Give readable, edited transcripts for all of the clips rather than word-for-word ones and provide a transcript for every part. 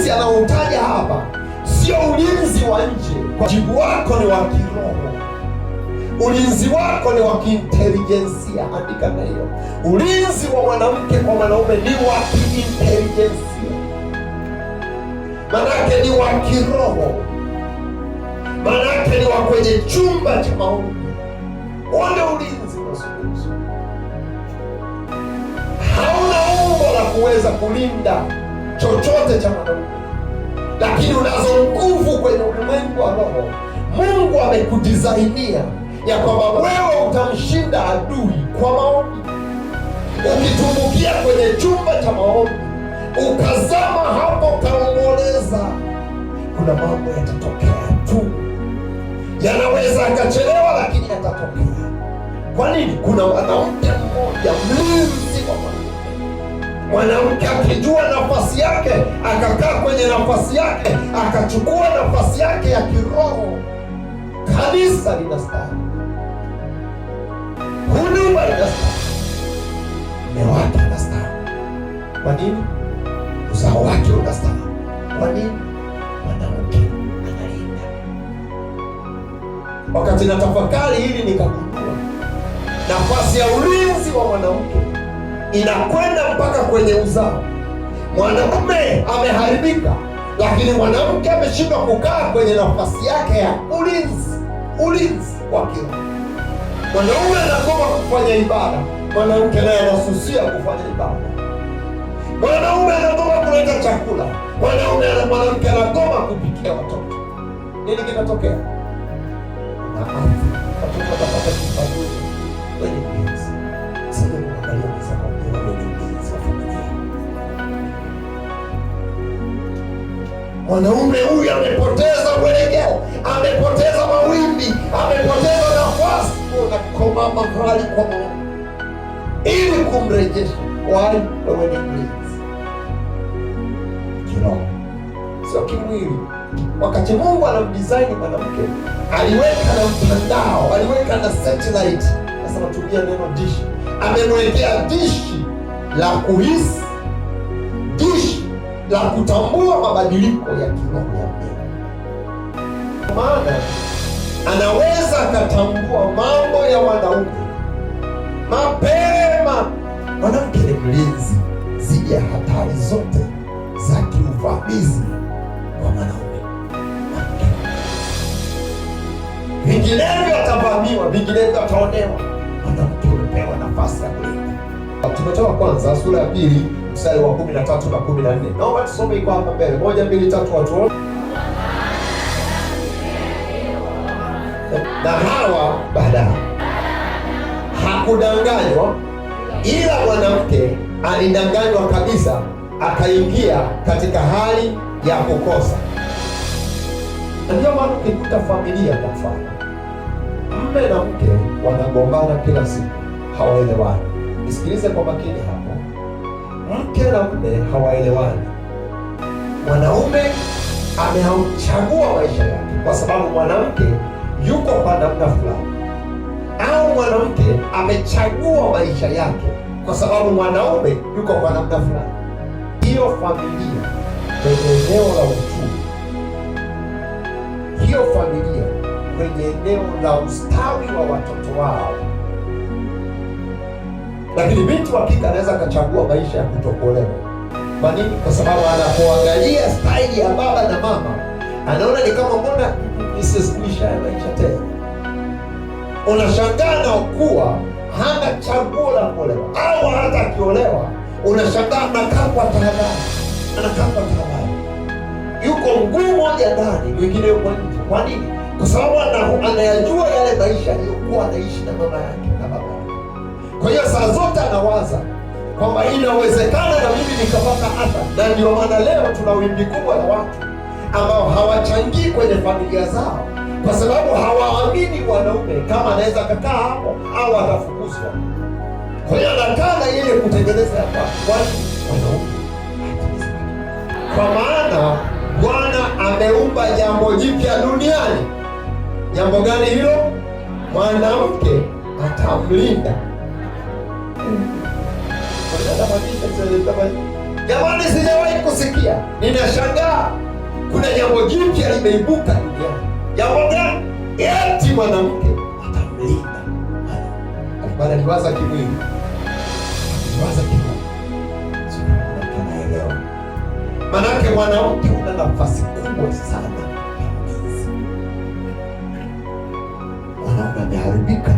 Ulinzi anaoutaja hapa sio ulinzi wa nje. Wajibu wako ni wa kiroho, ulinzi wako ni wa kiintelijensia. Andika na hiyo, ulinzi wa mwanamke kwa mwanaume ni wa kiintelijensia, manake ni wa kiroho, manake ni wa kwenye chumba cha maombi. Huo ndio ulinzi unazungumzwa, hauna umbo la kuweza kulinda chochote cha mwanaume, lakini unazo nguvu kwenye ulimwengu wa roho. Mungu amekudizainia ya kwamba wewe utamshinda adui kwa maombi. Ukitumbukia kwenye chumba cha maombi ukazama hapo, ukaomboleza, kuna mambo yatatokea tu, yanaweza akachelewa, lakini yatatokea. Kwa nini? Kuna mwanamke mmoja mlinzi wa mwanamke. Mwanamke akijua nafasi yake, akakaa kwenye nafasi yake, akachukua nafasi yake ya kiroho, kanisa linastawi, huduma inastawi, mume wake anastawi. Kwa nini? Uzao wake unastawi. Kwa nini? Mwanamke analinda. Wakati natafakari hili nikagundua nafasi ya ulinzi wa mwanamke inakwenda mpaka kwenye uzao. Mwanamume ameharibika, lakini mwanamke ameshindwa kukaa kwenye nafasi yake ya ulinzi, ulinzi wa kiroho. Mwanaume anagoma kufanya ibada, mwanamke naye anasusia kufanya ibada. Mwanaume anagoma kuleta chakula, mwanaume mwanamke anagoma kupikia watoto. Nini kinatokea? Na afya, watoto watapata kipaji. Wewe ni mlinzi, sije kuangalia mwenzako, wewe ni mlinzi wa familia. Mwanaume huyu amepoteza mwelekeo, amepoteza mawimbi, amepoteza nafasi. Unakoma mahali kwa maombi ili kumrejesha. Why? Wewe ni mlinzi kiroho, sio kimwili. Wakati Mungu anamdesign mwanamke, aliweka na mtandao, aliweka na satellite. Sasa natumia neno dishi, amemwekea dishi la kuhisi, dishi la kutambua mabadiliko ya kiroho ya mumewe. Maana anaweza akatambua mambo ya wanaume mapema. Mwanamke ni mlinzi dhidi ya hatari zote za kiuvamizi wa mwanaume. Mwanamke vinginevyo atavamiwa, vinginevyo ataonewa. Mwanamke umepewa nafasi ya kulinda. Timotheo wa kwanza sura ya 2 mstari wa 13 na 14. Naomba tusome iko hapa mbele. 1, 2, 3, watu wote. Na Hawa baadaye hakudanganywa, ila mwanamke alidanganywa kabisa, akaingia katika hali ya kukosa. Ndio maana ukikuta familia, kwa mfano, mme na mke wanagombana kila siku, hawaelewani. Nisikilize kwa makini hapo. Mke na mme hawaelewani. Mwanaume amechagua maisha yake kwa sababu mwanamke yuko kwa namna fulani, au mwanamke amechagua maisha yake kwa sababu mwanaume yuko kwa namna fulani. Hiyo familia kwenye eneo la uchumi, hiyo familia kwenye eneo la ustawi wa watoto wao. Lakini binti wa kike anaweza akachagua maisha ya kutokuolewa. Kwa nini? Kwa sababu anapoangalia staili ya baba na mama anaona ni kama mbona nisisikuisha ya maisha tena. Unashangaa na kuwa hana chaguo la kuolewa, au hata akiolewa unashangaa anakaa kwa tahadhari, anakaa kwa tahadhari, yuko mguu mmoja ndani, mwingine yuko nje. Kwa nini? Kwa sababu anayajua yale maisha aliyokuwa anaishi na mama yake na baba yake. Kwa hiyo saa zote anawaza kwamba inawezekana na mimi nikapata athari, na ndio maana leo tuna wimbi kubwa la watu ambao hawachangii kwenye familia zao kwa sababu hawaamini wanaume kama anaweza kakaa hapo au atafukuzwa. Kwa hiyo anakaa na yeye kutengeneza hapa, kwani wanaume kwa maana Bwana ameumba jambo jipya duniani. Jambo gani hilo? Mwanamke atamlinda. Jamani, sijawahi kusikia, ninashangaa kuna jambo jipya limeibuka duniani. Jambo gani? Eti mwanamke atamlinda. Alikuwa analiwaza kimwili, aliwaza kiroho, sio mwanamke anaelewa. Manake mwanamke una nafasi kubwa sana ya ulinzi. Mwanaume ameharibika,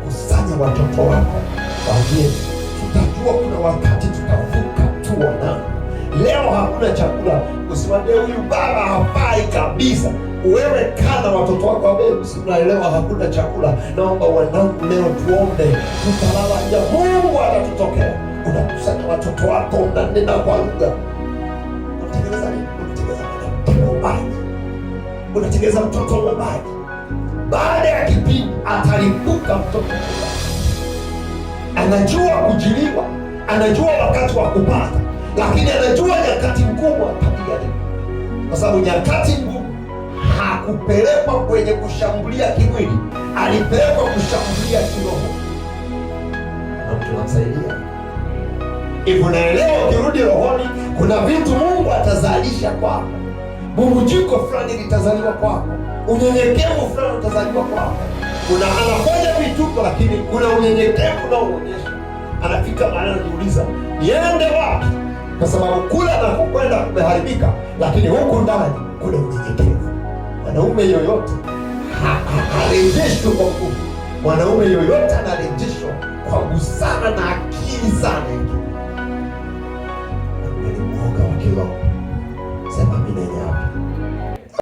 kusanya watoto wako, waambie tutajua kuna wakati tutavuka tu wanangu. Leo hakuna chakula, usiwaambie huyu baba hafai kabisa. Wewe kaa na watoto wako, waambie si unaelewa, hakuna chakula, naomba wanangu leo tuombe, tutalala njaa, Mungu atatutokea. Unakusanya watoto wako, unanena kwa lugha, unatengeneza nini? Unatengeneza mwanamke mwombaji, unatengeneza mtoto mwombaji. Baada ya kipindi atalipuka mtoto mwombaji, anajua kujiliwa, anajua wakati wa kupata, lakini anajua nyakati ngumu atapiga nini, kwa sababu nyakati ngumu hakupelekwa kwenye kushambulia kimwili, alipelekwa kushambulia kiroho. Na mtu namsaidia hivyo, naelewa. Ukirudi rohoni, kuna vitu Mungu atazalisha kwako, bubujiko fulani litazaliwa kwako, unyenyekevu fulani utazaliwa kwako. Kuna anafanya vituko, lakini kuna unyenyekevu unaoonyesha. Anafika mahali anajiuliza, niende wapi? Kwa sababu kule anakokwenda kumeharibika, lakini huku ndani kuna unyenyekevu. Mwanaume yoyote harejeshwi kwa nguvu. Mwanaume yoyote anarejeshwa kwa busara na akili sana. Mwanaume ni mwoga wa kiroho. Sema amina yenye afya.